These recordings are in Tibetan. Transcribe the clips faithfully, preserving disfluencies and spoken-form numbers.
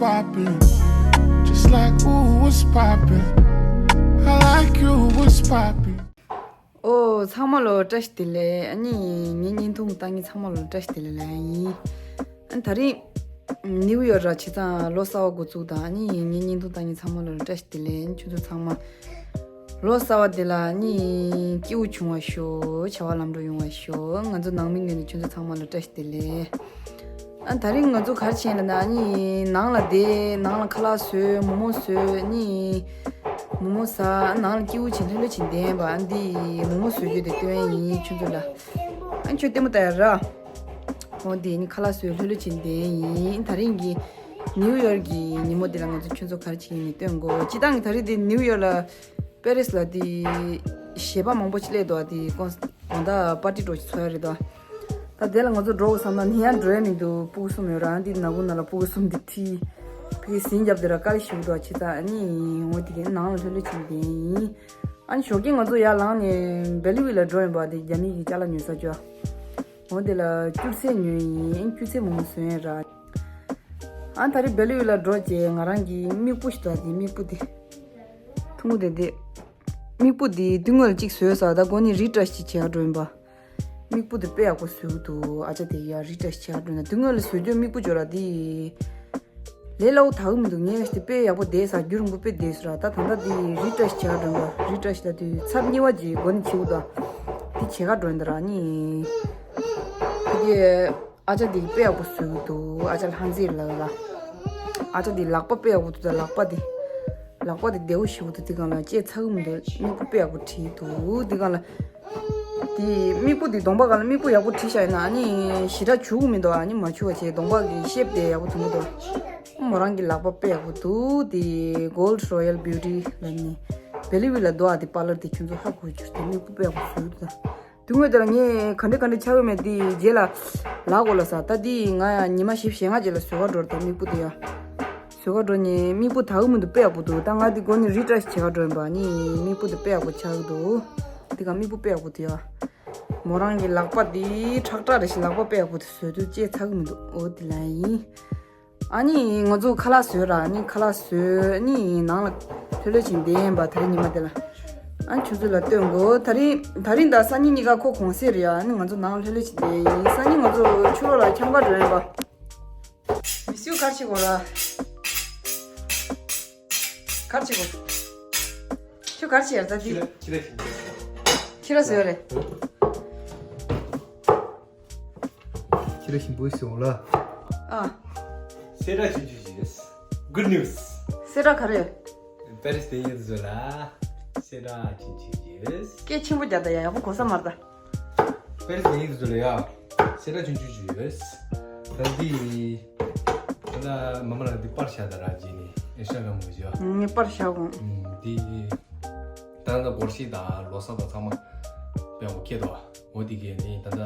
Poppin', just like, ooh, what's poppin'? I like you, what's poppin'? ཨོ། ཚང་མ་ལ་བཀྲ་ཤིས་བདེ་ལེགས། ཨ་ནི་ངའི་བརྙན་ཐུང་ལྟ་མཁན་ཚང་མ་ལ་བཀྲ་ཤིས་བདེ་ལེགས་ལབ་ཡ་ཡིན། ཨ་ནི་དེ་རིང་ནིའུ་ཡོག་ར་བྱས་ཙང་ལོ་གསར་པ་འགོ་བཙུགས་དང་། ཨ་ནི་ངའི་བརྙན་ཐུང་ལྟ་མཁན་ཚང་མ་ལ་བཀྲ་ཤིས་བདེ་ལེགས། ཨ་ནི་ཁྱོད་ཚོ་ཚང་མ་ལོ་གསར་པ་འདི་ལ་ནི་སྐྱིད་པོ་བྱུང་བ་ཤོག་བྱ་བ་ལམ་འགྲོ་ཡོང་བ་ཤོག་ང་ཚོ་ནང་མི་ངོས་ནས་ཁྱོད་ཚོ་ཚང་མ་ལ་བཀྲ་ཤིས་བདེ་ལེགས། ཨ། དེ་རིང་ང་ཚོ་ག་རེ་བྱས་ན་ན་ནི་ནང་ལ་བསྡད། ནང་ལ་ཁ་ལག་བཟོས། མོག་མོག་བཟོས། ནི་མོག་མོག་ཟ། ནང་ལ་སྐྱིད་པོ་བྱས་ལྷོད་ལྷོད་བྱས་བསྡད་པ། ཨ། འདི་མོག་མོག་བཟོ་རྒྱུ་དེ་སྟོན་ཡིན་ཁྱོད་ཚོ་ལ། ཨ། ཁྱོད་ལྟད་མོ་ལྟ་ཡ་ར། འོ་འདི་ནི་ཁ་ལག་བཟོས་ལྷོད་ལྷོད་བྱས་བསྡད་ཡིན། དེ་རིང་གི་ནིའུ་ཡོག་གི་ཉིན་མོ་འདི་ལ་ང་ཚོ་ཁྱོད་ཚོ་ག་རེ་བྱས་ཡིན་ནི་སྟོན་གོ་སྤྱིར་བཏང་གི་དེ་རིང་འདི་ནིའུ་ཡོག་ལ། པེ་རི་སི་ལ་དེ་གཞས་པ་མང་པོ་ཅིག་སླེབས་འདུག་དེ་ཀོན་སི་དགོང་དག་པར་ཊི་འདྲ་ཅིག་ཚོགས་ཡ་རེད་འདུག་ད་དེ་ལ་ང་ཚོ་འགྲོ་དགོས་བསམ་ན་ནི་ཡང་འགྲོ་ཡ་མི་འདུག་སྤུ་གུ་གསུམ་ཡོད་ར། དེ་ནག་ཁུང་ནང་ལ་སྤུ་གུ་གསུམ་དེ་ཁྲིད། ཕ་གིར་ཟིང་རྒྱབ་དེ་ར་དཀའ་ལས་ཞེ་པོ་འདུག་བྱས་ཙང་ཨ་ནི་འོ་དེ་གའི་ནང་ལ་ལྷོད་ལྷོད་བྱས་བསྡད་ཡིན། ཨ་ནི་ཞོགས་ཀས་ང་ཚོ་ཡར་ལངས་ནས་བེ་ལི་ཝི་ལ་འགྲོ་ཡིན་པ། དེ་རྒྱ་མི་གི་ཅ་ལག་ཉོ་ས་ཅིག་འོ་དེ་ལ་སྐྱུར་ཚལ་ཉོས་ཡིན། སྐྱུར་ཚལ་མང་པོ་བཟོས་ཡིན་ར། ཨ། དེ་རིང་བེ་ལི་ཝི་ལ་འགྲོ་བྱས་ང་རང་གི་མིག་སྤུ་ཞིག་འདུག་དེ་མིག་སྤུ་དེ། ཐུང་ངུ་དེ་དེ། མིག་སྤུ་དེ་དུས་སྔོན་ལ་གཅིག་བཟོས་ས། ད་གོ་ནི་རི་ཀྲ་ཤི་ཅིག་བྱེད་ག་འགྲོ་ཡིན་པ། མིག་སྤུ་དེ་དཔེ་ཡག་པོ་བཟོས་འདུག་ཨ་ཅག་དེ་ཡ་རི་ཀྲ་ཤི་བྱེད་ག་འགྲོ་ན། དུས་སྔོན་ལ་བཟོ་རྒྱུ་མིག་སྤུ་འཇོག་ར་དེ་ལས་སླ་པོ་དག་མི་འདུག་ངས་དེ་དཔེ་ཡག་པོ་བསྡད་ས། རྒྱུན་རིང་པོ་དཔེ་བསྡད་ས་ར། ད་ད་ལྟ་དེ་རི་ཀྲ་ཤི་བྱེད་ག་འགྲོ་ཡིན་པ། རི་ཀྲ་ཤི་ད་དུས་ཚབ་གཉིས་པ་ཅིག་གོ་ནི་བྱེད་འདུག་དེ་བྱེད་ག་འགྲོ་ཡིན་ད་ར་ནི། དེ་གའི། ཨ་ཅག་འདི་དཔེ་ཡག་པོ་བཟོས་འདུག་ཨ་ཅག་ལྷ་མཛེས་ལགས་ལ། ཨ་ཅག་འདི་ལག་པ་དཔེ་ཡག་པོ་འདུག་ད་ལག་པ་འདི། ལག་པ་འདི་བདེ་པོ་ཞེ་པོ་འདུག་དེ་སྒང་ལ་ལྕེ་ཚ་གི་མི་འདུག་མིག་སྤུ་དཔེ་ཡག་པོ་བྲིས་འདུག་དེ་སྒང་ལ། དེ་མིག་སྤུ་འདི་གདོང་པ་སྒང་ལ་མིག་སྤུ་ཡག་པོ་བྲིས་བཞག་ཡིན་ན་ཨ་ནི་ཞེ་དྲག་བྱུག་གི་མི་འདུག་ཨ་ནི་མ་བྱུག་པ་བྱས་གདོང་པ་གི་ཤེབ་དེ་ཡག་པོ་ཐོན་གི་འདུག་མོ་རང་གི་ལག་པ་དཔེ་ཡག་པོ་འདུག་དེ་Gold Royal Beauty ལབ་ནི་བེ་ལི་ཝི་ལ་འདུག་ཨ། དེ་པར་ལར་དེ་ཁྱོད་ཚོ་ཧ་གོ་རྒྱུ་རེད། དེ་མིག་སྤུ་དཔེ་ཡག་པོ་བཟོས་འདུག་དུས་སྔོན་དེ་ལ་ངས་ག་འདྲ་ག་འདྲ་ཆགས་ཡོད་མེད་དེ་རྗེས་ལ་ལབ་དགོས་ལབ་ས། ད་དེ་ང་ཡང་ཉི་མ་བཞི་བཅུ་ཞེ་ལྔ་རྗེས་ལ་བཟོ་ག་འགྲོ་རེད། ད་མིག་སྤུ་དེ་ཡ་བཟོ་ག་འགྲོ་ནས་མིག་སྤུ་དག་མི་འདུག་དཔེ་ཡག་པོ་འདུག་ད་ང་དེ་གོ་ནས་རི་ཀྲ་ཤི་བྱེད་ག་འགྲོ་ཡིན་པ། ནི་མིག་སྤུ་དེ་དཔེ་ཡག་པོ་ཆགས་ཀྱི་འདུག་དེ་ག་མིག་སྤུ་དཔེ་ཡག་པོ་དེ་ཡ། མོ་རང་གི་ལག་པ་དེ་ཁྲག་ཁྲག་རེད་ཤག་ལག་པ་དཔེ་ཡག་པོ་དེ་བཟོས་འདུག་ལྕེ་ཚ་གི་མི་འདུག་འོ་དེ་ལ་ཡིན། ཨ་ནི་ང་ཚོ་ཁ་ལག་བཟོས་ར། ཨ་ནི་ཁ་ལག་བཟོས། ཨ་ནི་ནང་ལ་ལྷོད་ལྷོད་བྱས་བསྡད་ཡིན་པ། དེ་རིང་ཉི་མ་དེ་ལ། ཨ་ནི་ཁྱོད་ཚོ་ལ་སྟོན་དགོས། དེ་རིང་དེ་རིང་དང་སང་ཉིན་གཉིས་ཀ་ཁོ་གུང་སེང་རེད་ཡ། ཨ་ནི་ང་ཚོ་ནང་ལ་ལྷོད་ལྷོད་བྱས་བསྡད་ཡིན། སང་ཉིན་ང་ཚོ་ཕྱི་ལོགས་ལ་འཁྱམ་ག་འགྲོ་ཡིན་པ། མི་སུ་ག་རེ་བྱེད་དགོས་ར། ག་རེ་བྱེད་དགོས། ཁྱོད་ག་རེ་བྱེད་ཡ་ར་ད་དེ། ཁྱི་ར་ཁྱི་ར་བཟོས་རེད། ཁྱི་ར་ཞིམ་པོ་ཞིག་ལ། ཨ། སེ་ར་ཆུང་ཆུང་ཞིག་ཡོད། Good news. སེ་ར་ག་རེ། པེ་རི་སི་དེ་ཡིན་ཟོ་ལ། སེ་ར་ཆུང་ཆུང་ཞིག་ཡོད། སྐད་ཆེན་པོ་རྒྱག་ད་ཡ། ཡག་པོ་གོ་ས་མ་རེད་ད། པེ་རི་སི་དེ་ཡིན་ཟོ་ལ་ཡ། སེ་ར་ཆུང་ཆུང་ཞིག་ཡོད། ད་འདི། ད་ལྟ་མ་མ་ལ་འདི་པར་བཞག་ད་ར་ཇི་ནི་ཨིན་སི་ཊ་གྷ་རམ་གི་ཡོད། ངས་པར་བཞག་གོ། ཨུམ། འདི། ད་ལྟ་སྒོར་གཞས་དང་ལོ་གསར་དང་ཚང་མ་དཔེ་ཡག་པོ་ཁེལ་འདུག་འོ་དེ་གས་ནི་ད་ལྟ་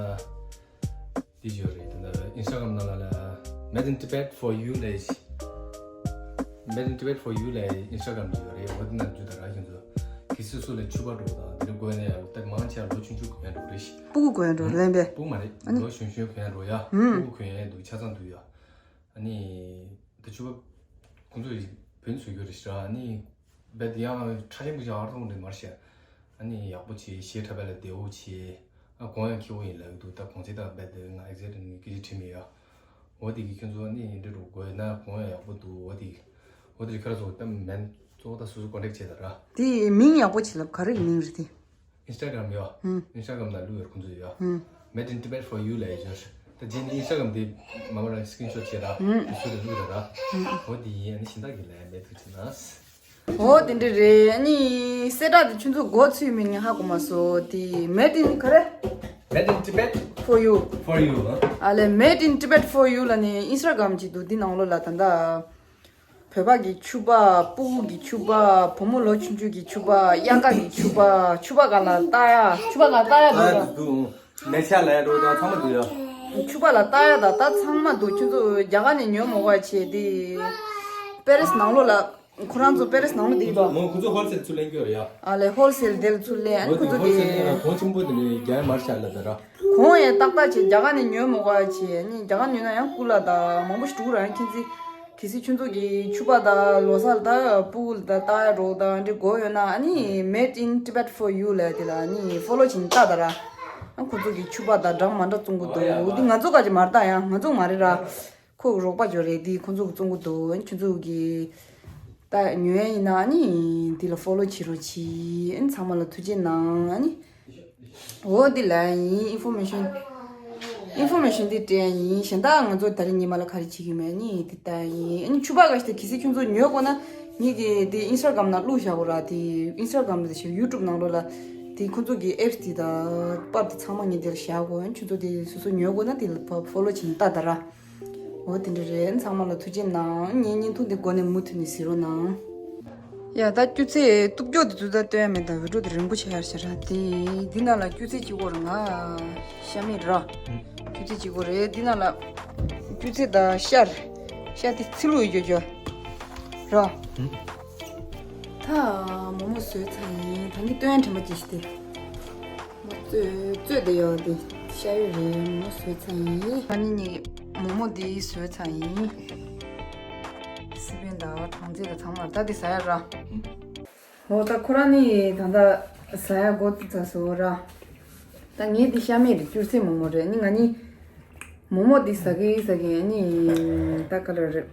དེ་ཡོད་རེད། ད་ལྟ་ཨིན་སི་ཊ་གྷ་རམ་ནང་ལ་ལ་Made in Tibet for you ལས། Made in Tibet for you ལས་ཨིན་སི་ཊ་གྷ་རམ་ཡོད་རེད། འོ་དེ་ནང་འཇུ་ད་ར་ཁྱོད་ཚོ་གི་སུ་སུ་ལས་ཕྱུ་པ་འགྲོ་དང་དེ་འདྲ་དགོས་ནས་ཡང་ལོ་ཏེ་མང་ཆེ་བ་ལོ་ཆུང་ཆུང་གི་ཕན་འགྲོ་རེད། སྤུ་གུ་དགོས་ཡ་འགྲོ་ལན་པས། སྤུ་གུ་མ་རེད། ཨ་ནི། ལོ་གཞོན་གཞོན་གོན་ཡ་འགྲོ་ཡ། ཨུམ། སྤུ་གུ་གོན་ཡ་འདུག་ཆ་ཚང་འདུག་ཡ། ཨ་ནི། ད་ཕྱུ་པ་ཁོང་ཚོ་ཡི་བོད་ནས་བཟོ་རྒྱུ་རེད་ཤག་ཨ་ནི། རྦད་དེ་ཡང་ཁྲ་ཆེན་པོ་ཞིག་ཨར་ཐོང་རེད་མར་ཤག་ཨ་ནི་ཡག་པོ་བྱས། གཞས་འཁྲབ་པ་ལ་བདེ་བོ་བྱས། ཨ་གོང་ཡང་ཁེ་བོ་ཡིན་ལབ་ཀྱི་འདུག་ད་གོང་ཚད་དང་རྦད་དེ་ང་ཨེག་ཟེག་ཊི་ནི་སྐད་ཆ་དྲིས་མེད་ཡ། འོ་དེ་གི་ཁྱོད་ཚོ་ཨ་ནི་འདི་འདྲ་རུ་དགོས་ན་གོང་ཡང་ཡག་པོ་འདུག་འོ་དེ་གི། འོ་དེ་རི་ཁ་ར་ཚོ་ད་མེན་གཙོ་བོ་ད་སོ་སོ་ཀོན་ཊེག་བྱས་ད་ར། དེ་མིང་ཡག་པོ་བྱས་ལབ། ག་རེ་གི་མིང་རེད་དེ། ཨིན་སི་ཊ་གྷ་རམ་ཡོད། ཨུམ། ཨིན་སི་ཊ་གྷ་རམ་ནང་བླུགས་ཡོད་ཁོང་ཚོ་ཡོད། ཨུམ། Made in Tibet for you ལབ་ཡོད། ད་རྗེས་ནི་ཨིན་སི་ཊ་གྷ་རམ་དེ་མ་མ་རང་སི་ཀི་རིན་ཤོ་ཊི་བྱས་ར། ཨུམ། དེ་ཚོ་དེ་བླུགས་ར་ར། ཨུམ། འོ་དེ་ཡིན། ཨ་ནི་གཞན་དག་གི་ལན་མེད་དུ་བྱས་ན། འོ་དེ་འདྲ་རེད། ཨ་ནི་སེ་ཊ་དེ་ཁྱོད་ཚོ་མགོ་ཚོས་མིན་ནི་ཧ་གོ་མ་སོང་། དེ་Made in ག་རེ། Made in Tibet for you. For you ཨ། ཨ་ལས་Made in Tibet for you ལབ་ནི་ཨིན་སི་ཊ་གྷ་རམ་ཅིག་འདུག་དེ་ནང་ལོགས་ལ་ད་ལྟ། བོད་པ་གི་ཕྱུ་པ། སྤུ་གུ་གི་ཕྱུ་པ། བུ་མོ་ལོ་ཆུང་ཆུང་གི་ཕྱུ་པ། དབྱར་ཁ་གི་ཕྱུ་པ། ཕྱུ་པ་སྒང་ལ་ལྟ་ཡ། ཕྱུ་པ་སྒང་ལ་ལྟ་ཡ་འདུག་ར། འདུག་མེ་ཤ་ལ་ཡ་འགྲོ་དང་ཚང་མ་འདུག་ཡ། ཕྱུ་པ་ལ་ལྟ་ཡ་དང་ད་ཚང་མ་འདུག་ཁྱོད་ཚོ་རྒྱ་གར་ནས་ཉོ་མོ་ག་བྱས་དེ། པེ་རི་སི་ནང་ལོགས་ལ་ཁོ་རང་ཚོ་པེ་རི་སི་ནང་ལོགས་དེ་ཡིན་པ། མོ་ཁོ་ཚོ་ཧོལ་སེལ་ཚུར་ལེན་གྱི་ཡོད་རེད་ཡ། ཨ་ལས་ཧོལ་སེལ་དེ་ལ་ཚུར་ལེན། ཨ་ནི་ཁོ་ཚོ་ཧོལ་སེལ་དེ་ལེན་ན་གོང་ཆེན་པོ་དེ་ནས་རྒྱ་ཡ་མར་ཤ་ལ་ད་ར། གོང་ཡང་ཏག་ཏག་བྱས། རྒྱ་གར་ནས་ཉོས་མོ་ག་བྱས། ཨ་ནི་རྒྱ་གར་ཉོས་ན་ཡང་སྐུ་ལ་ད་མང་པོ་ཞིག་འགྲོ་གི་ར། ཡང་ཁྱེད་ཚོས་ གལ་སྲིད་ཁྱོད་ཚོ་གི་ཕྱུ་པ་དང་ལོ་གསར་དང་ཕྲུ་གུ་ལ་ལྟ་ཡ་རོགས་དང་འདྲ་དགོས་ཡོད་ན་ཨ་ནི་Made in Tibet for you ལབ་དེ་ལ་ཨ་ནི་ཕོ་ལོ་བྱེད་ནས་ལྟ་ད་ར། ཨ་ཁོ་ཚོ་གི་ཕྱུ་པ་དང་འདྲ་མ་འདྲ་བཙོང་གི་འདུག་འདི་ང་ཚོ་ག་ཅིག་མ་རེད་ད། ཡང་ང་ཚོ་མ་རེད་ར། ཁོ་རོགས་པ་ཅིག་རེད། འདི་ཁོ་ཚོ་གི་བཙོང་གི་འདུག་ཨ་ནི་ཁྱོད་ཚོ་གི་ད་ཉོ་ཡ་ཡིན་ན་ཨ་ནི་འདི་ལ་ཕོ་ལོ་བྱེད་རོགས་གྱིས། ཨ་ནི་ཚང་མ་ལ་ཐུགས་རྗེ་གནང་ཨ་ནི། འོ་འདི་ལ་ཡིན། ཨིན་ཕོར་མེ་ཤོན། ཨིན་ཕོར་མེ་ཤོན་འདི་སྤྲད་ཡིན། གཞན་དག་ང་ཚོ་ད་རེས་ཉི་མ་ལ་ག་རེ་བྱེད་ཀྱི་མེད་ནི་འདི་ལྟ་ཡིན། ཨ་ནི་ཕྱུ་པ་ག་ཞིག་དེ་གལ་སྲིད་ཁྱོད་ཚོ་ཉོ་དགོས་ན་ངེད་ཀྱི་དེ་ཨིན་སི་ཊ་གྷ་རམ་ནང་བླུགས་བཞག་གོ་ར། དེ་ཨིན་སི་ཊ་གྷ་རམ་དང་ཞིག་ཡུ་ཊུབ་ནང་ལོགས་ལ་དེ་ཁོ་ཚོ་གི་ཨེབ་སི་དེ་དང་པར་དེ་ཚང་མ་ངེད་འདིར་བཞག་གོ། ཨ་ནི་ཁྱོད་ཚོ་དེ་སོ་སོ་ཉོ་དགོས་ན་དེ་ལ་ཕོ་ལོ་བྱེད་ནས་ལྟ་ད་ར། འོ་དེ་འདྲ་རེད། ཚང་མ་ལ་ཐུགས་རྗེ་གནང་། ངའི་བརྙན་ཐུང་འདི་འགོ་ནས་མུ་མཐུད་ནས་གཟིགས་རོགས་གནང་། ཡ་ད་སྐྱུར་ཚལ་གཏུབ་རྒྱུ་དེ་ཚོ་ད་སྟོན་ཡ་མེད། ད་བི་ཌིའོ་དེ་རིང་པོ་ཆགས་ཡར་ཤི་ར། དེ་འདི་ནང་ལ་སྐྱུར་ཚལ་གཅིག་པོ་རེད། ང་ཤ་མེད་ར། སྐྱུར་ཚལ་གཅིག་པོ་རེད། འདི་ནང་ལ་སྐྱུར་ཚལ་དང་ཤར་ཤར་དེ་ཚི་ལུ་ཡོད་ཀྱོ་ར། ད་མོག་མོག་བཟོས་ཚར་ཡིན། ད་ངས་སྟོན་ཡ་དྲན་པ་ཅིག་ཞིག་དེ། ཙོད་ཙོད་དེ་ཡོད་དེ་ཤ་ཡོད་རེད། མོག་མོག་བཟོས་ཚར་ཡིན། ང་གཉིས་ནི་མོག་མོག་དེ་བཟོས་ཚར་ཡིན། སི་པན་དང་གྲང་ཚལ་དང་ཚང་མར་ད་དེ་ཟ་ཡ་ར། ཧོ་ད་ཁོ་རང་ནི་ད་ལྟ་ཟ་ཡ་འགོ་བཙུགས་ཚར་སོང་ར། ད་ངས་དེ་ཤ་མེད་རེད། སྐྱུར་ཚལ་མོག་མོག་རེད། ནི་ང་གཉིས་མོག་མོག་དེ་ཟ་གི་ཟ་གི་ནི་ད་ག་ལ་རེད།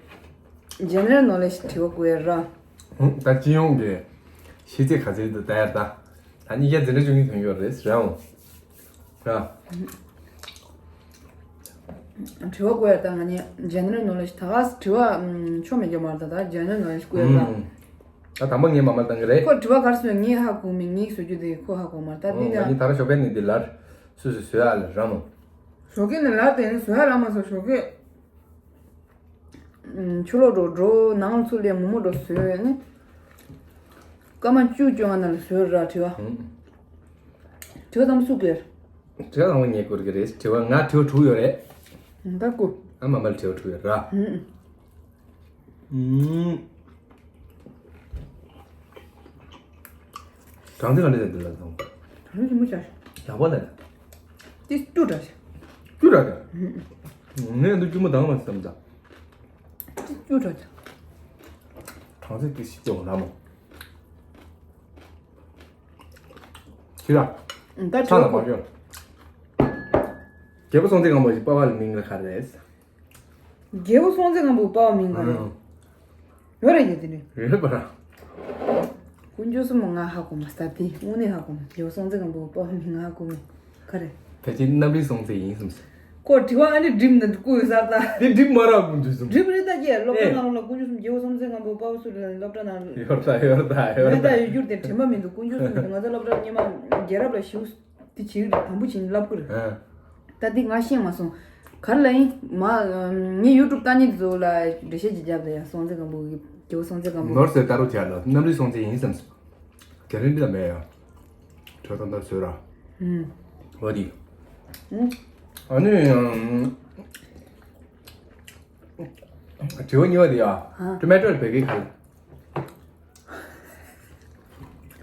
ཇེ་ནེ་རལ་ནོ་ལེ་ཇི་དྲི་བ་བཀོད་ཡ་ར། ཧུམ། ད་སྤྱི་ཡོངས་ཀྱི་ཤེས་ཚད་ག་ཚད་འདུག་ལྟ་ཡ་རེད་ད། ད་གཉིས་ཀ་འཛིན་གྲྭ་བཅུ་གཉིས་ཐོན་ཡོད་རེད་ཟེར་ཡང་། ཡ། དྲི་བ་བཀོད་ཡ་ད་ང་གཉིས་ཇེ་ནེ་རལ་ནོ་ལེ་ཇི་ད་ག་དྲི་བ་ཆོ་མེད་རྒྱུ་མ་རེད། ད་ད་ཇེ་ནེ་རལ་ནོ་ལེ་ཇི་བཀོད་ཡ་ར། ད་དང་པོ་ངས་མ་མ་བཏང་གི་རེད། ཁོ་དྲི་བ་ག་རེ་ཟེར་ངས་ཧ་གོ་མེད། ངས་བཟོ་རྒྱུ་དེ་ཁོ་ཧ་གོ་མ་རེད། ད་འདི་ང་ནས་གཉིས་ད་ར་ཞོགས་ཀས་ནས་འདི་ལར་སུ་སུ་བཟོས་ཨ་ལ་ར་མོ། ཞོགས་ཀས་ནས་ལར་དེ་ནས་བཟོ་ཡ་ར་མ་བཟོ་ཞོགས་ཀས། ཕྱི་ལོགས་འགྲོ་འགྲོ་ནང་ཚུར་སླེབས་མོག་མོག་འགྲོ་བཟོས་ནས། སྐར་མ་བཅུ་བཅོ་ལྔ་ནང་ལ་བཟོས་ར་དྲི་བ། ཧུམ། དྲི་བ་དང་པོ་སུ་བཀོད། དྲི་བ་དང་པོ་ངས་བཀོད་ཀྱི་རེད། དྲི་བ་ང་དྲི་བ་དྲུག་ཡོད་རེད། ད་བཀོད། ཨ་མ་མ་ལ་དྲི་བ་དྲུག་ཡོད་ར། ཧུམ། ཨུམ། གྲང་ཚད་ག་འདྲ་ཟེར་འདི་ལ་དང་། གྲང་ཚད་ཆེན་པོ་ཆགས། ཡག་པོ་ལ། དེ་སྐྱུར་འདྲ་ཞིག་སྐྱུར་འདྲ་དེ། ངས་འདི་སྐྱུར་མོ་དང་མ་བསམ་ད། དེ་སྐྱུར་འདྲ་དེ། གྲང་ཚད་དེ་ཞིག་སྐྱོ་བ་ལ་མོ། ཁྱི་ར། ད་ཚང་ལ་མ་ཤོད། རྒྱལ་པོ་སྲོང་བཙན་སྒམ་པོ་ཞིག་པ་ཕ་ལ་མིང་ལ་ག་རེ་རེད། རྒྱལ་པོ་སྲོང་བཙན་སྒམ་པོ་པ་ཕ་མིང་ག་རེ། ཡོད་རེད་ཡོད་དེ་ནི། ཡོད་པ་ར། དཀོན་མཆོག་གསུམ་ང་ཧ་གོ་མ་ས་དེ་དངོས་གནས་ཧ་གོ་མ། རྒྱལ་པོ་སྲོང་བཙན་སྒམ་པོ་པ་ཕ་མིང་ང་ཧ་གོ་མེད་ག་རེ། ཕལ་ཆེར་གནམ་རི་སྲོང་བཙན་ཡིན་བསམ་སོང་། ཁོ་དྲི་བ་ཨ་ནི་འགྲིམ་ནས་བཀོད་ཡོད་ས་ད། དེ་འགྲིམ་མ་རག་དཀོན་མཆོག་གསུམ། འགྲིམ་རེད་ད་ཀྱེ། སློབ་གྲྭ་ནང་ལ་དཀོན་མཆོག་གསུམ་རྒྱལ་པོ་སྲོང་བཙན་སྒམ་པོ་པ་ཕ་སུ་ལ་སློབ་གྲྭ་ནང་ཡོད་ད་ཡོད་ད་ཡོད་ད། ཡོད་ད་ཡོད་རྒྱུར་དེ་དྲན་པ་མི་འདུག་དཀོན་མཆོག་གསུམ་ང་ཚོ་སློབ་གྲྭ་སྔོན་མ་རྒྱལ་རབས་ལ་ཞུགས། དེ་བྱེད་ཀྱི་རེད། དང་པོ་བྱས་ནས་ལབ་ཀྱི་རེད། ཨ། ད་འདི་ང་ཤེས་མ་སོང་། ག་རེ་ལ་ཡིན་མ། ངས་ཡུ་ཊུབ་ལྟ་མཁན་དེ་ཚོ་ལ་འགྲེལ་བཤད་ཅིག་རྒྱབ་དང་ཡ། སྲོང་བཙན་སྒམ་པོ་གི་རྒྱལ་པོ་སྲོང་བཙན་སྒམ་པོ། ནོར་ཟེར་ལྟ་རོགས་བྱས་ལ་གནམ་རི་སྲོང་བཙན་ཡིན་བསམ་སོང་། དེ་རིང་འདི་ལ་མེད་ཡ། དྲི་བ་ཏག་ཏག་བཟོས་ར། ཨུམ། འོ་དེ། ཨུམ། ཨ་ནི། དྲི་བ་གཉིས་པ་དེ་ཡ། ཨ། ཊོ་མེ་ཊོ་ལ་བོད་སྐད་ག་རེ།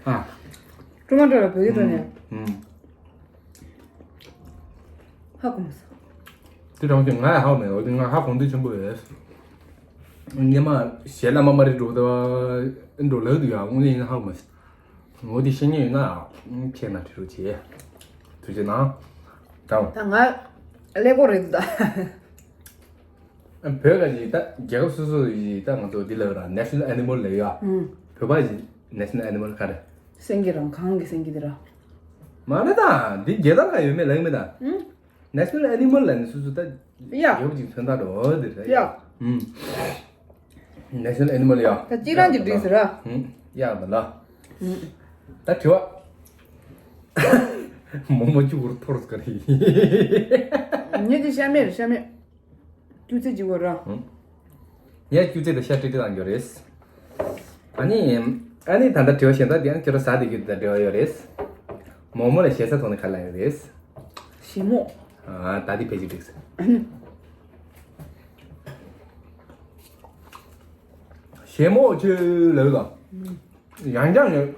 ཨ། ཊོ་མེ་ཊོ་ལ་བོད་སྐད་ཐོག་ནས། ཨུམ། ཧ་གོ་མ་སོང་། དེ་དྲང་ཞིང་ང་ཡང་ཧ་གོ་མེད། འོ་དེ་ང་ཧ་གོ་འདོད་ཆེན་པོ་ཡོད། སྔོན་མ་ཞལ་ལ་མ་མ་རེད་འགྲོ་ད་འགྲོ་ལབ་འདུག་ཡ། དངོས་གནས་ཡིན་ན་ཧ་གོ་མ་སོང་། འོ་དེ་ཤེས་མཁན་ཡོད་ན་ཁྱེད་ན་དྲི་རོགས་བྱེད། ཐུགས་རྗེ་གནང་། ད་ད་ང་ཀླད་ཀོར་རེད་འདུག་ད། བོད་ཀྱི་ད་རྒྱལ་ཁབ་སོ་སོ་ཡི་ད་ང་ཚོ་འདི་ལབ་ར་ནེ་ཤ་ནལ་ཨེ་ནི་མལ་ལབ་ཡ། ཨུམ། བོད་པ་ཡི་ནེ་ཤ་ནལ་ཨེ་ནི་མལ་ག་རེ། སེང་གེ་རང་གངས་ཀྱི་སེང་གེ་དེ་ར། མ་རེད་ད། འདི་རྒྱལ་དར་ལ་ཡོད་མེད་ལབ་ཀྱི་མེད་ད། ཨུམ། ནེ་ཤ་ནལ་ཨེ་ནི་མལ་ལབ་ནས་སོ་སོ་ད། ཡ། རྒྱལ་ཁབ་ཅིག་མཚོན་རྟགས་འགྲོ་འོ་དེ་རེད་ཡ། ཡ། ཨུམ། ནེ་ཤ་ནལ་ཨེ་ནི་མལ་ཡ། ད་གཅིག་རང་གི་འདྲིས་ཟེར་ར། ཨུམ། ཡ་ད་ལ། ཨུམ། ད་དྲི་བ། མོག་མོག་གཅིག་པོར་འཐོར་ཟེར་ག་རེ་ཡིན། ངེད་ཀྱི་ཤ་མེད་རེད་ཤ་མེད། སྐྱུར་ཚལ་གཅིག་པོ་ར། ཧུམ། ངས་སྐྱུར་ཚལ་དང་ཤ་སྤྲེལ་སྤྲེལ་བཏང་རྒྱུ་རེད། ཨ་ནི། ཨ་ནི་ད་ལྟ་དྲི་བ་གཞན་དག་དེ་ཡང་ཁྱོད་རང་ཟ་བསྡད་རྒྱུ་དེ་དང་འབྲེལ་བ་ཡོད་རེད། མོག་མོག་ལ་ཞེ་ས་ཐོག་ནས་ག་རེ་ལབ་ཡོད་རེད། ཞེ་མོག་ཨ། ད་དེ་ཕལ་ཆེར་འགྲིག་སོང་། ཞེ་མོག་ཅེས་ལབ་ཡོད་ད། ཡང་བསྐྱར་ནས་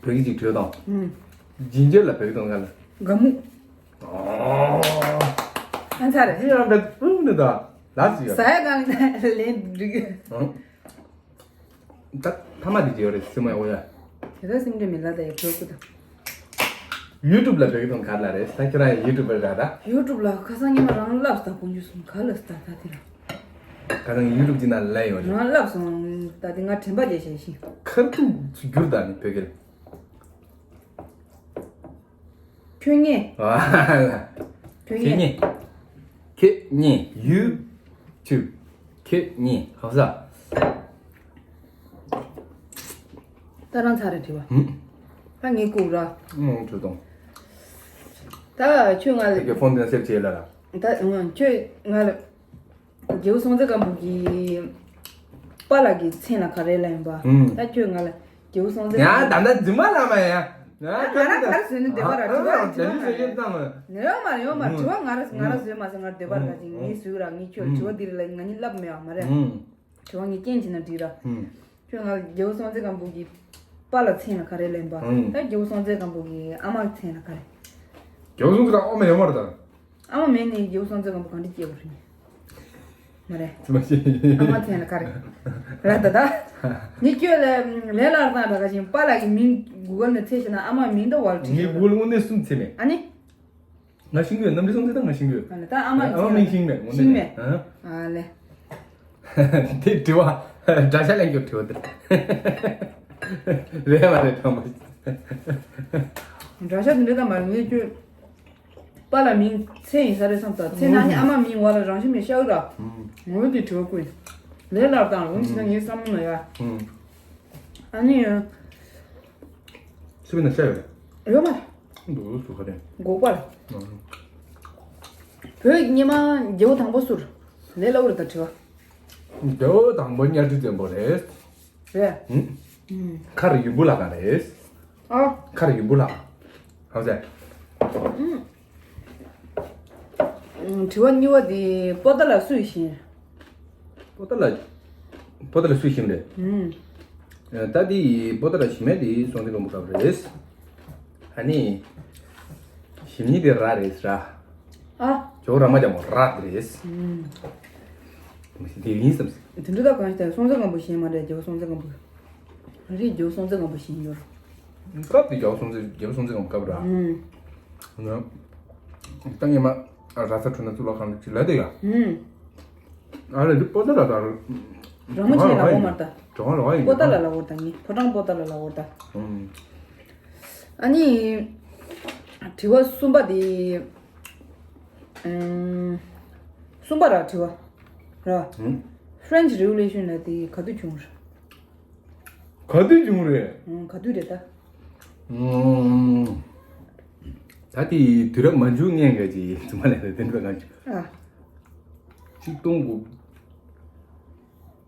བོད་སྐད་ཅིག་བྲིས་དང་། ཨུམ། ཇིན་ཇར་ལ་བོད་སྐད་དང་ང་ལ། སྒ་སྨུག་ཨོ། ཨ་ཚ་རེད། ཡང་བས་སྤུན་ནི་ད། ལགས་སུ་ཡོད། ཟ་ཡ་གང་ལ་ལན་འགྲིག་གི། ཨང་། ད་ཐ་མ་དེ་ཇི་ཡོད་རེད་སེམས་མ་ཡོང་ཡ། དེ་ད་སེམས་ཁྲལ་མི་ལ་ད་ཡ་བྲོ་ཀུ་ད། ཡུ་ཊུབ་ལ་བོད་སྐད་ཐོག་ག་རེ་ལབ་རེད། ད་ཁྱེད་རང་ཡུ་ཊུབ་པར་ར་ད། ཡུ་ཊུབ་ལ་ཁ་སང་ཉི་མ་རང་ལབ་ད་དགོངས་རྒྱུ་སོང་ག་ལ་ད་ད་དེ་ར། ཁ་སང་ཡུ་ཊུབ་ཅིག་ནང་ལབ་ཡོད་རེད། རང་ལབ་སོང་ད་དེ་ང་དྲན་པ་བརྗེད་བཞག་ཤིང་། ཁ་ཐུག་ཚུར་བསྒྱུར་ད་ནི་བོད་སྐད། ཁྱོད་ངས། ཨ། ཁྱོད་ཁྱེད་ངས། ངས། ཁྱེད་ངས་ཡུ་ཊུབ། ཁྱེད་ངས་ཧ་ས། ད་རང་ཚར་རེད་དྲི་བ། ཧུམ། ད་ངས་བསྐུར་ར། ཨང་། ཁྲོ་དང་། ད་ཁྱོད་ང་ལ། ཁྱེད་ཀྱི་ཕོན་དེ་སེབ་བྱེད་ལ་ར། ད་ཨང་། ཁྱོད་ང་ལ། རྒྱལ་པོ་སྲོང་བཙན་སྒམ་པོ་གི་པཱ་ལགས་ཀྱི་མཚན་ལ་ག་རེ་ལབ་ཡིན་པ། ཨུམ། ད་ཁྱོད་ང་ལ་རྒྱལ་པོ་སྲོང་བཙན་ཡ་སྒམ་པོ། ད་ལྟ་རྫུན་མ་ལབ་མ་ཡ། ང་ང་རང་ག་རེ་བཟོས་ནས་འདོད་པ་ར། ཨ་དྲི་བ་ཨ་དྲི་བ་དྲི་བ་ཡོད་ཙང་། ནི་ཡོད་མ་རེད་ཡོད་མ་རེད། དྲི་བ་ང་རང་ང་རང་བཟོས་མ་ཟེར། ང་འདོད་པ་ར་ག་ཅིག་ངས་བཟོས་ར། ངས་ཁྱོད་དྲི་བ་འདི་རེད་ལ་ང་གཉིས་ལབ་མེད་པ་མ་རེད། ཨུམ། དྲི་བ་ངས་རྐྱེན་བྱས་ན་འགྲིག་ར། ཨུམ། ཁྱོད་ང་ལ་རྒྱལ་པོ་སྲོང་བཙན་སྒམ་པོ་གི་པཱ་ལགས་མཚན་ལ་ག་རེ་ལབ་ཡིན་པ། ཨུམ། ད་རྒྱལ་པོ་སྲོང་བཙན་སྒམ་པོ་གི་ཨ་མ་མཚན་ལ་ག་རེ། རྒྱལ་པོ་སྲོང་བཙན་སྒམ་པོ་ཨ་མ་ཡོད་མ་རེད་ད། ཨ་མ་མེད་ནས་རྒྱལ་པོ་སྲོང་བཙན་སྒམ་པོ་གང་འདྲ་སྐྱེས་པ་རེད། མ་རེད། ཙི་མ་ཤེས། ཨ་མ་མཚན་ལ་ག་རེ། ལ་ད་ད། ངས་ཁྱོད་ལ་ལས་སླ་བཏང་ད་ག་ཅིག་པཱ་ལགས་ཀྱི་མིང་གུ་གལ་ནས་འཚོལ་ཤེས་ན་ཨ་མ་མིང་ད་བར་བྲིས་ངས་ཤེས། གུ་གལ་དངོས་གནས་གསུམ་འཚོལ་མེད། ཨ་ནི། ང་ཤེས་ཀྱི་ཡོད། གནམ་རི་སྲོང་བཙན་ད་ང་ཤེས་ཀྱི་ཡོད། ཨ་ལ་ད་ཨ་མ་ཨ་མ་མིང་ཤེས་མེད་དངོས་གནས། ཤེས་མེད། ཨ། ཨ་ལས། དེ་དྲི་བ། དགྲ་ཤ་ལེན་རྒྱུ་དྲི་བ་དེ། རེད་མ་རེད་དྲང་པོ། དགྲ་ཤ་དེ་འདྲ་ད་མ་རེད། ངས་ཁྱོད་པཱ་ལགས་མིང་མཚན་ཡིན་ས་རེད་བསམ་ད། མཚན་ན་ནི་ཨ་མ་མིང་བར་ལ་རང་བཞིན་མེད་ཤག་ར། ངོ་དེ་དྲི་བ་ཀུན། ལས་སླ་བཏང་ལོ་ཟེར་ན་ངའི་བསམ་བློ་ན་ཡ། ཨ་ནི། སུ་བས་ན་ཤ་ཡོད་རེད། ཡོད་མ་རེད། འདུག་སུ་ག་རེ། འགོག་པར། ཨང་། བོད་སྙེ་མ་རྒྱལ་པོ་དང་པོ་སུ་རེད། ལས་སླ་བོ་རེད་ད་དྲི་བ། རྒྱལ་པོ་དང་པོ་གཉའ་ཁྲི་བཙན་པོ་རེད། རེད། ཨུམ། ཨུམ། མཁར་ཡུམ་བུ་ལྷ་ཁང་རེད། ཨ། མཁར་ཡུམ་བུ་ལྷ་ཁང་། ཧང་ཟེར། ཨུམ། ཨུམ། དྲི་བ་གཉིས་པ་དེ་པོ་ཏཱ་ལ་སུས་བཞེངས། པོ་ཏཱ་ལ། པོ་ཏཱ་ལ་སུས་བཞེངས་རེད། ཨུམ། ད་དེ་པོ་ཏཱ་ལ་བཞེངས་མཁན་དེ་སྲོང་བཙན་སྒམ་པོ་སྐབས་རེད། ཨ་ནི། བཞེངས་མཁན་དེ་ར་རེད་ར། ཨ། ཇོ་བོ་ར་མ་ལྕམ་མོ་ར་དེ་རེད། ཨུམ། དེ་ཡིན་བསམ་སྲིད། དེ་འདྲ་ད་གང་ཞིག་ད་སྲོང་བཙན་སྒམ་པོ་བཞེངས་མ་རེད། རྒྱལ་པོ་སྲོང་བཙན་སྒམ་པོ། རེད། རྒྱལ་པོ་སྲོང་བཙན་སྒམ་པོ་བཞེངས་ཡོད། སྐབས་དེ་རྒྱལ་པོ་སྲོང་བཙན་རྒྱལ་པོ་སྲོང་བཙན་སྒམ་པོ་སྐབས་ར། ཨུམ། ད་ངས་མ་ར་ས་ཁྲོད་ན་གཙུག་ལག་ཁང་ཅིག་ལ་དེ་ཡ། ཨུམ། ཨ་ལས་འདི་པོ་ཏཱ་ལ་ད། རང་མོ་ཆེ་ལ་འོ་མར་ད། གྲོང་ལ་ཡིན་པོ་ཏཱ་ལ་ལ་འོར་ད་ངས་ཕོ་བྲང་པོ་ཏཱ་ལ་ལ་འོར་ད། ཨུམ། ཨ་ནི། དྲི་བ་གསུམ་པ་དེ། ཨུམ། གསུམ་པ་ར་དྲི་བ། ར། ཨུམ། French Revolution ལ་དེ་ག་དུས་བྱུང་རེད། ག་དུས་བྱུང་རེད། ཨུམ། ག་དུས་རེད་ད། ཨུམ། ད་དེ་དུས་རབས་མ་འཇུག་སྔོན་ག་ཅིག་ཚང་མ་ལས་དེ་འདྲ་གང་བྱུང་། ཨ། ཆིག་སྟོང་དགུ།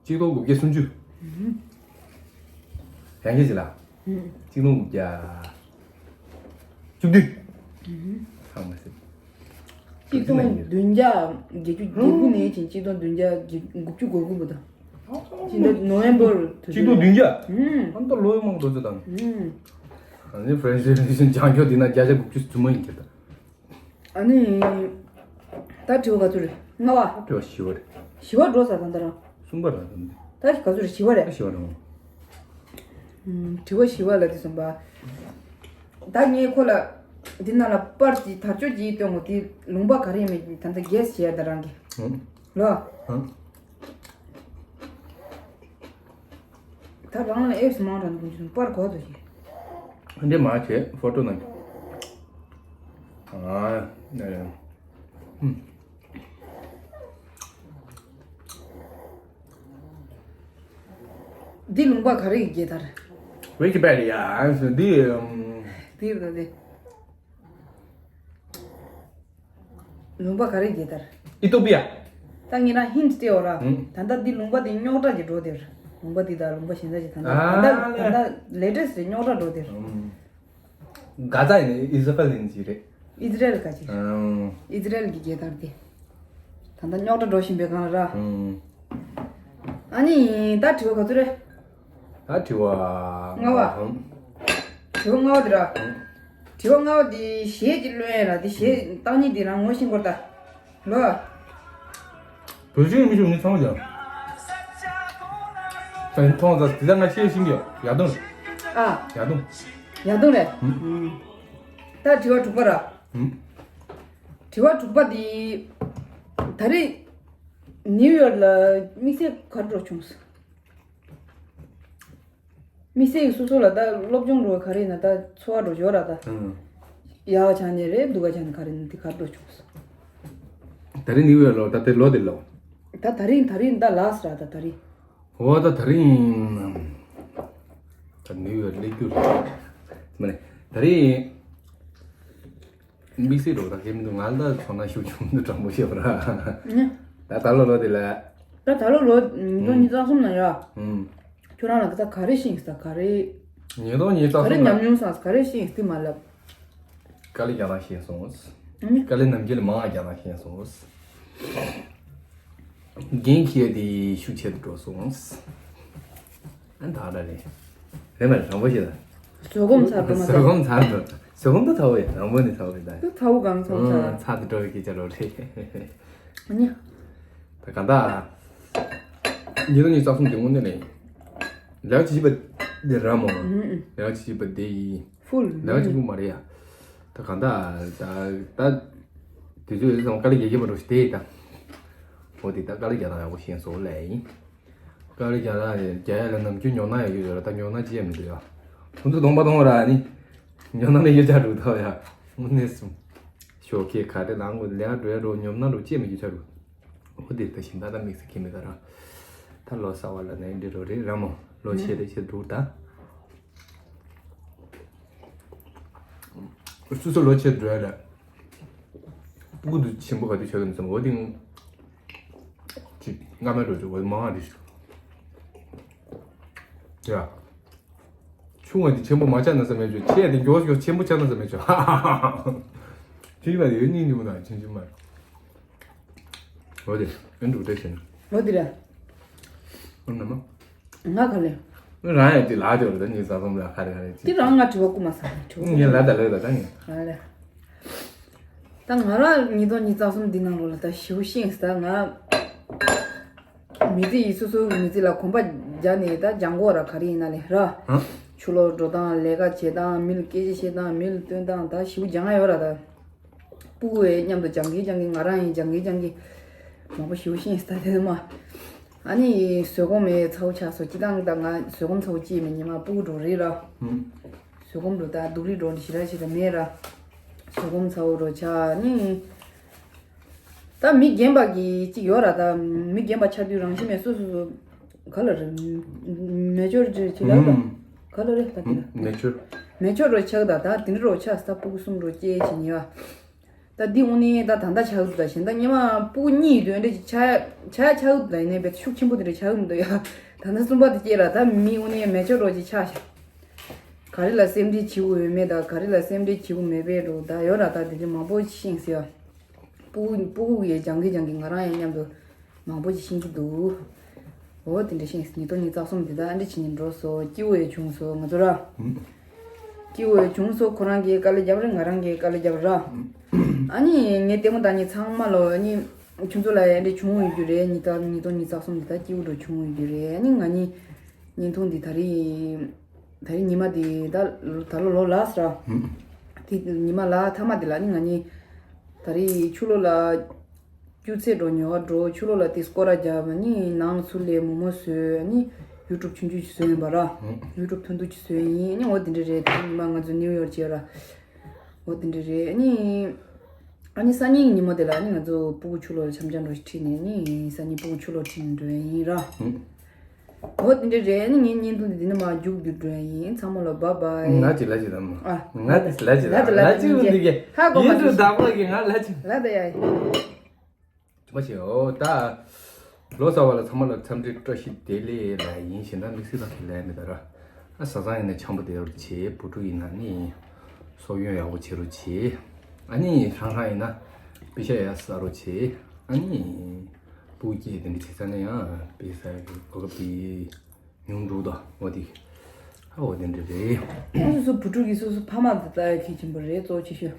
ཆིག་སྟོང་དགུ་བརྒྱ་སུམ་ཅུ། ཨུམ། ཡང་སྐྱར་ཅིག་ལ། ཨུམ། ཆིག་སྟོང་དགུ་བརྒྱ་བཅུ་བདུན། ཨུམ། ཚང་མ་ཟེར། ཆིག་སྟོང་བདུན་བརྒྱ་བརྒྱད་ཅུ་གྱ་དགུ་ནས་ཕྱིན་ཆིག་སྟོང་བདུན་བརྒྱ་དགུ་བཅུ་གོ་དགུ་བར་དུ། ཕྱི་ཟླ་ནོ་ཝེམ་བར་དུ། ཆིག་སྟོང་བདུན་བརྒྱ། ཨུམ། ཨ་ད་ལོ་མང་པོ་འགྲོ་ཚོད་དང་། ཨུམ། ཨ་ནི་ཧྥ་རན་སི་རེ་བོ་ལུ་ཤན་བྱང་ཕྱོགས་དེ་ན་བརྒྱ་ཆ་དགུ་བཅུ་བཅུ་མ་ཡིན་ཁྱེད་ད། ཨ་ནི། ད་དྲི་བ་ག་ཚོད་རེད། ལྔ་པ། དྲི་བ་བཞི་པ་རེད། བཞི་པ་འགྲོ་ས་དང་ད་རང་། གསུམ་པ་རེད་དམ། ད་ག་ཚོད་རེད། བཞི་པ་རེད། བཞི་པ་རེད། ཨུམ། དྲི་བ་བཞི་པ་ལ་དེ་གསུམ་པ། ད་ངས་ཁོ་ལ། འདི་ནང་ལ་པར་གྱི་དར་ལྕོག་གཅིག་སྟོན་དགོས། དེ་ལུང་པ་ག་རེ་ཡིན་མིན་ད་ལྟ་གེ་སི་བྱས་ད་རང་གི། ཨུམ། ལོ། ཨུམ། ད་རང་ལ་ཨེབ་སི་མང་དྲགས་འདུག་ཅུང་པར་གོ་དོ་ཞིག་འདི་མ་བྱེད་ཕོ་ཊོ་ནང་གི། ཨ། ཨ། ཨུམ། འདི་ལུང་པ་ག་རེ་གི་རྒྱལ་དར། ཝི་ཀི་པེ་ཌི་ཡ། འདི། ཨུམ། འདི་རེད་ད་འདི། ལུང་པ་ག་རེ་རྒྱལ་དར། ཨི་ཏོ་པི་ཡ། ད་ངས་རང་ཧིན་ཊི་སྤྲད་འོ་ར། ཨུམ། ད་ལྟ་འདི་ལུང་པ་འདི་རྙོག་དྲ་ཅིག་འགྲོ་དེར། ལུང་པ་འདི་དང་ལུང་པ་གཞན་དག་ཅིག་ད་ལྟ་ཨ་ད་ལྟ་ད་ལྟ་ལེ་ཊེ་སི་ཊི་རྙོག་དྲ་འགྲོ་དེར། ཨུམ། གྷ་ཛ་ཡིན་ན་ཨི་སི་རལ་ཡིན་ཅིག་རེད། ཨི་སི་རལ་ག་ཅིག་ཨུམ། ཨི་སི་རལ་གྱི་རྒྱལ་དར་དེ། ད་ལྟ་རྙོག་དྲ་འགྲོ་བཞིན་པའི་སྒང་ལ་ར། ཨུམ། ཨ་ནི་ད་དྲི་བ་ག་ཚོད་རེད། ད་དྲི་བ། ལྔ་པ། ཨུམ། དྲི་བ་ལྔ་པ་དེ་ར། ཨུམ། དྲི་བ་ལྔ་པ་དེ་གཞས་ཅིག་ཀློག་ཡས་ར། དེ་གཞས་བཏང་ཉིན་དེ་རང་ངོ་ཤེས་དགོས་རེད་ད། ལོ། བོད་ཆེན་མི་ཆུང་ངས་ཚང་མ་ཀྱང་། ད་ཡིན་མཐོང་ད་དེ་ལ་ང་ཤེས་ཤིང་གི་ཡག་དང་། ཨ། ཡག་དང་། ཡག་དང་རེད། ད་དྲི་བ་དྲུག་པ་ར། དྲི་བ་དྲུག་པ་འདི། ད་རེས་ནིའུ་ཡོག་ལ་དམིགས་བསལ་ག་རེ་འགྲོ་བྱུང་སོང་། དམིགས་བསལ་གྱི་སོ་སོ་ལ་ད་སློབ་སྦྱོང་འགྲོ་ག་རེ་ན་ད་འཚོ་བ་འགྲོ་འབྱོར་ར་ད། ཡག་ཆ་ནས་རེད་སྡུག་ག་ཆ་ནས་ག་རེ་ན་འདི་ག་རེ་འགྲོ་བྱུང་སོང་། ད་རེས་ནིའུ་ཡོག་ལོ་ད་དེ་ལོ་དེ་ལོ། ད་ད་རིང་ད་རིང་ད་ལགས་ར་ད་ད་རིང་། འོ་ད་ད་རིང་། ད་ནིའུ་ཡོག་སླེབས་རྒྱུ་རེད། མ་ནི་ད་རིང་། དམིགས་བསལ་འགྲོ་ད་ཁྱེད་མི་འདུག་ང་ལ་ཚོ་ན་ཤུགས་ཆུང་འདུག་དྲང་པོ་བཤད་པ་ར། ད་ད་ལོ་ལོ་དེ་ལ། ད་ད་ལོ་ལོ་ཉིས་སྟོང་ཉི་ཤུ་རྩ་གསུམ་ན་ཡ། ཁྱོད་རང་ལ་ད་ག་རེ་ཤེས་ད་ག་རེ། ཉིས་སྟོང་ཉི་ཤུ་རྩ་ག་རེ་གསུམ་ན་ཉམས་མྱོང་སང་ག་རེ་ཤེས་དེ་མ་ལབ། དཀའ་ལས་རྒྱག་རང་ཤེས་སོང་། ཨ་ནི། དཀའ་ལས་ནམ་རྒྱུན་ལས་མང་བ་རྒྱག་རང་ཤེས་སོང་། རྒན་ཁྱེད་དེ་ཤུགས་ཆེ་དུ་འགྲོ་སོང་། ཨ་ད་ད་རེད། རེད་མ་རེད་དྲང་པོ་བཤད་ད། བཟོད་སྒོམ་ཚར་འགྲོ་མ་བཟོད་ཚར། སྒོམ་ཚར་འགྲོ། བཟོད་སྒོམ་ད་ཚ་བོ་ཡིན་དྲང་པོ་ནི་ཚ་བོ་ཡིན་ད། དུ་ཚ་བོ་གང་ཚ་བོ་ཚ། ཚ་དུ་འགྲོ་བའི་སྐད་ཆ་རོ་རེད། ཨ་ནི། ད་ག་ད། ཉིས་སྟོང་ཉི་ཤུ་རྩ་གསུམ་དེ་དངོས་གནས་ནས། ལས་ཀ་བྱེད་པ་དེ་ར་མོ། ལས་ཀ་བྱེད་པ་དེ་ཡིན། ཧྥུལ། ལས་ཀ་བྱེད་པ་མ་རེད་ཡ། ད་གང་ད་ད་ད། དུས་ཚོད་ཡོད་ཙང་དཀའ་ལས་རྒྱག་གི་མ་འགྲོ་ཞིག་དེ་ཡིན་ད། འོ་དེ་ད་དཀའ་ལས་རྒྱག་ན་ཡག་པོ་ཤེས་སོང་ལས་ཡིན། དཀའ་ལས་རྒྱག་ན་རྒྱག་ཡ་ལ་ནམ་རྒྱུན་ཉོ་ན་ཡག་ཡོད་ལ་ད་ཉོ་ན་ཅི་ཡང་མི་འདུག་ཡ། ཁོང་ཚོ་གདོང་པ་གཏོང་བ་ར་ནི། ཉོ་ན་ནི་ཡོད་ཆ་འགྲོ་ཐོག་ཡ། དངོས་གནས་སུ། ཞོགས་ཀས་ག་རེ་ལངས་དགོས་ལས་འགྲོ་ཡ་འགྲོ་ཉོ་ན་འགྲོ་ཅི་ཡང་མི་འགྱུར་ཆ་འགྲོ། འོ་དེ་ལྟ་བཞིན་ད་ལྟ་དམིགས་བསལ་གྱི་མི་ག་ར། ད་ལོ་གསར་བ་ལ་ནས་འདི་རོ་རེད་ར་མོ་ལོ་ཆེ་རེ་ཆེ་འདུག་ད། སུ་སུ་ལོ་ཆེ་འགྲོ་ཡ་ལ། སྤུ་གུ་དུ་ཆེན་པོ་ག་དུས་ཆགས་ཀྱི་མི་སམ་འོ་དེ། ཅིག་སྔ་མའི་འགྲོ་ཆོག་འོ་མང་བ་རེད་ཤག་ཡ། ཆུང་བ་འདི་ཆེན་པོ་མ་ཆགས་ན་ཟེར་མེད་ཆོག་ཆེ་འདི་མགྱོགས་མགྱོགས་ཆེན་པོ་ཆགས་ན་ཟེར་མེད་ཆོག་ཆེན་པ་ཡོད་སྙིང་རྗེ་མོ་དང་ཆེན་ཆེན་མ། འོ་དེ་ཨེ་འདུག་བཀྲ་ཤིས། འོ་དེ་རེད། འོ་ན་མ། ང་ག་ལེ། རང་ཡང་དེ་ལག་ཅོར་ད་ཉིས་རྩ་གསུམ་ལ་ཁ་རེ་ཁ་རེ་ཅི། དེ་རང་ང་དྲི་བ་སྐུ་མ་ས་ཆོག་ངས་ལ་ད་ལོས་ད་ད་ངས། ཨ་ལེ། ད་ང་རང་ཉིས་སྟོང་ཉིས་རྩ་གསུམ་འདི་ནང་ལོགས་ལ་ད་ཞེ་པོ་ཤེས་ས་ང་། མི་ཚེ་ཡི་སོ་སོའི་མི་ཚེ་ལ་གོམ་པ་རྒྱག་ནས་ད་སྦྱང་དགོས་ར་ག་རེ་ཡིན་ན་ལས་ར། ཧ། ཆུ་ལོག་འགྲོ་སྟངས་ལས་ཀ་བྱེད་སྟངས་མི་ལ་སྐད་ཆ་བཤད་སྟངས་མི་ལ་སྟོན་སྟངས་ད་ཞེ་པོ་སྦྱང་ཡ་ཡོད་ར་ད། སྤུ་གུ་ཡི་མཉམ་དུ་སྦྱང་གི་སྦྱང་གི་ང་རང་ཡི་སྦྱང་གི་སྦྱང་གི། མང་པོ་ཞེ་པོ་ཤེས་ས་དེ་མ། ཨ་ནི་བཟོད་སྒོམ་མེད་ཚ་བོ་ཆགས་སོ་སྤྱི་བཏང་ད་ང་བཟོད་སྒོམ་ཚ་བོ་ཅི་མེད་ཉི་མ་སྤུ་གུ་འགྲོ་རེད་ར། ཧུམ། བཟོད་སྒོམ་འགྲོ་ད་སྡུག་རི་འགྲོ་ཞི་ར་ཞི་ར་མེད་ར། བཟོད་སྒོམ་ཚ་བོ་རོ་ཆ་ནི། ད་མི་རྒན་པ་གི་གཅིག་ཡོད་ར་ད་མི་རྒན་པ་ཆགས་དུས་རང་བཞིན་མེད་སོ་སོ་སོ། ག་ལ་རེད། མེ་ཅོར་ཅེས་ཅི་ལ་ད། ཧུམ། ག་ལ་རེད་ད་དེ་ལ། མེ་ཅོར། མེ་ཅོར་རོ་ཆགས་ད་ད་དེ་འདྲ་རོ་ཆགས་ས་སྤུ་གུ་གསུམ་རོ་སྐྱེས་ཕྱིན་ཡ། ད་འདི་དངོས་གནས་ད་ད་ལྟ་ཆགས་འདུག་ད་གཞན་ད་སྔོན་མ་སྤུ་གུ་གཉིས་ཡོད་དུས་འདྲ་ཅིག་ཆགས་ཆགས་ཆགས་འདུག་ད་ཡིན་ནའི་བེད་ཤུགས་ཆེན་པོ་དེ་འདྲ་ཆགས་མི་འདུག་ཡ། ད་ལྟ་གསུམ་པ་དེ་སྐྱེས་ར་ད་མི་དངོས་གནས་མེ་ཅོར་རོ་ཅིག་ཆགས་ཤག་ག་རེ་ལ་སེམས་ཁྲལ་བྱེད་དགོས་ཡོད་མེད་ད་ག་རེ་ལ་སེམས་ཁྲལ་བྱེད་དགོས་མེད་པའི་རོ་ད་ཡོད་ར་ད་དེ་འདྲ་མང་པོ་ཤེས་ཟེར་ཡ། སྤུ་གུ་སྤུ་གུ་ཡི་སྦྱང་གི་སྦྱང་གི་ང་རང་ཡང་མཉམ་དུ་མང་པོ་ཅིག་ཤེས་ཀྱི་འདུག་འོ་དེ་འདྲ་ཤེས་ཉིས་སྟོང་ཉི་ཤུ་རྩ་གསུམ་དེ་ད་ཨ་འདྲ་བྱེད་ཉིན་འགྲོ་སོ་སྐྱིད་པོ་ཡི་བྱུང་སོ་ང་ཚོ་ར། སྐྱིད་པོ་ཡི་བྱུང་སོ་ཁོ་རང་གིས་དཀའ་ལས་རྒྱབ་རེད་ང་རང་གིས་དཀའ་ལས་རྒྱབ་ར། ཨ་ནི་ངའི་ལྟད་མོ་ལྟ་ཉིན་ཚང་མ་ལོ་ཨ་ནི་ཁྱོད་ཚོ་ལ་ཨ་འདྲ་བྱུང་ཡོད་རྒྱུ་རེད་ཉི་ད་ཉིས་སྟོང་ཉི་ཤུ་རྩ་གསུམ་དེ་ད་སྐྱིད་པོ་འགྲོ་བྱུང་ཡོད་རྒྱུ་རེད་ཨ་ནི་ང་གཉིས་བརྙན་ཐུང་འདི་ད་རེས། ད་རེས་ཉི་མ་དེ་ད་ད་ལོ་ལོ་ལགས་ར། དེ་ཉི་མ་ལ་ཐ་མ་དེ་ལ་ནི་ང་གཉིས་ད་རེས་ཆུ་ལོག་ལ་སྐྱུར་ཚལ་འགྲོ་ཉོ་བ་འགྲོ་ཆུ་ལོག་ལ་དེ་སྐོར་ར་རྒྱབ་ནི་ནང་ཚུར་ལས་མོག་མོག་བཟོས་ནི་ཡུ་ཊུབ་ཆུང་ཆུང་ཞིག་བཟོས་ཡིན་པ་ར། ཡུ་ཊུབ་ཐུང་ཐུང་ཞིག་བཟོས་ཡིན་ནི་འོ་དེ་འདྲ་རེད་ད་ཉི་མ་ང་ཚོ་ནིའུ་ཡོག་བྱས་ར། འོ་དེ་འདྲ་རེད་ནི། ཨ་ནི་སང་ཉིན་ཉིན་མོ་དེ་ལ་ཨ་ནི་ང་ཚོ་སྤུ་གུ་ཆུ་ལོག་འཆམ་འཆམ་འགྲོ་ཞིག་ཁྲིད་ནས་ནི་སང་ཉིན་སྤུ་གུ་ཆུ་ལོག་ཁྲིད་ནས་འགྲོ་ཡ་ཡིན་ར། འོ་དེ་འདྲ་རེད་ཨ་ནི་ངའི་བརྙན་ཐུང་འདི་འདི་ནས་མར་མཇུག་བསྡུ་འགྲོ་ཡ་ཡིན་ཚང་མ་ལ་བཱའི་བཱའི། ང་ཅི་ལ་ཅི་དམ། ཨ། ང་དེ་ལ་ཅི་ལ་ལ་ཅི་ལ་ཅི་འདི་གེ། ཧ་གོ་མ་ཡིན་དུ་སོང་། བདག་པོ་གི་ང་ལ་ཅི། ལ་ད་ཡ་ཡིན། ཅི་མ་ཤེས་འོ་ད། ལོ་གསར་བ་ལ་ཚང་མ་ལ་འཚམས་འདྲི་བཀྲ་ཤིས་བདེ་ལེགས་ལ་ཡིན་ཞེ་འདྲ་དམིགས་བསལ་ལ་ཁས་ལེན་མི་ད་ར། ཨ་བཟའ་ཚང་ཡིན་ན་འཆམ་པོ་བསྡད་རོགས་བྱེད། བུ་ཕྲུག་ཡིན་ན་ནི་སོག་ཡོན་ཡག་པོ་བྱེད་རོགས་བྱེད། ཨ་ནི་ཧྲང་ཧྲང་ཡིན་ན་པེ་ཤ་ཡག་ཟ་རོགས་བྱེད། ཨ་ནི་སྤུ་གུ་སྐྱེས་དེ་འདྲ་བྱེད་ས་ན་ཡང་པེ་ཤ་གི་གོ་སྐབས་དེ་ཉུང་འགྲོ་ད་འོ་དེ། ཨ་འོ་དེ་འདྲ་རེད། ཁོ་སོ་སོ་བུ་ཕྲུག་གིས་སོ་སོ་ཕ་མ་དང་ལྟ་ཡ་གལ་ཆེན་པོ་རེད་གཙོ་ཆེ་ཤོས།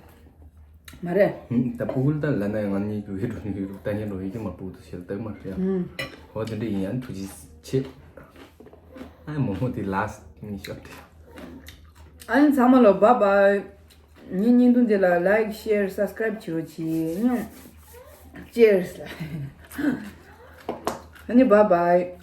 མ་རེད། ད་ཕྲུ་གུ་ལ་ད་ལབ་ན་ཡང་ང་གཉིས་ཀྱི་ཧེ་འགྲོ་ནི་ཡོད་རུག་ད་ཉན་འགྲོ་ཡི་གེ་མ་ཕྲུ་གུ་དུ་ཤེས་ལ་ད་མ་རེད། ཨ་འོ་དེ་འདྲ་ཡིན་ཡང་ཐུགས་རྗེ་ཆེ། ཨ་མོ་མོ་དེ་ལ་སི་ཊི་ནི་ཤོར་ཏེ། ཨ་ནི་ཚང་མ་ལ་bye bye། ངའི་བརྙན་ཐུང་འདི་ལ་like share subscribe བྱེད་རོགས་གྱིས། ཨ་ནི་cheers། ཨ་ནི་bye bye།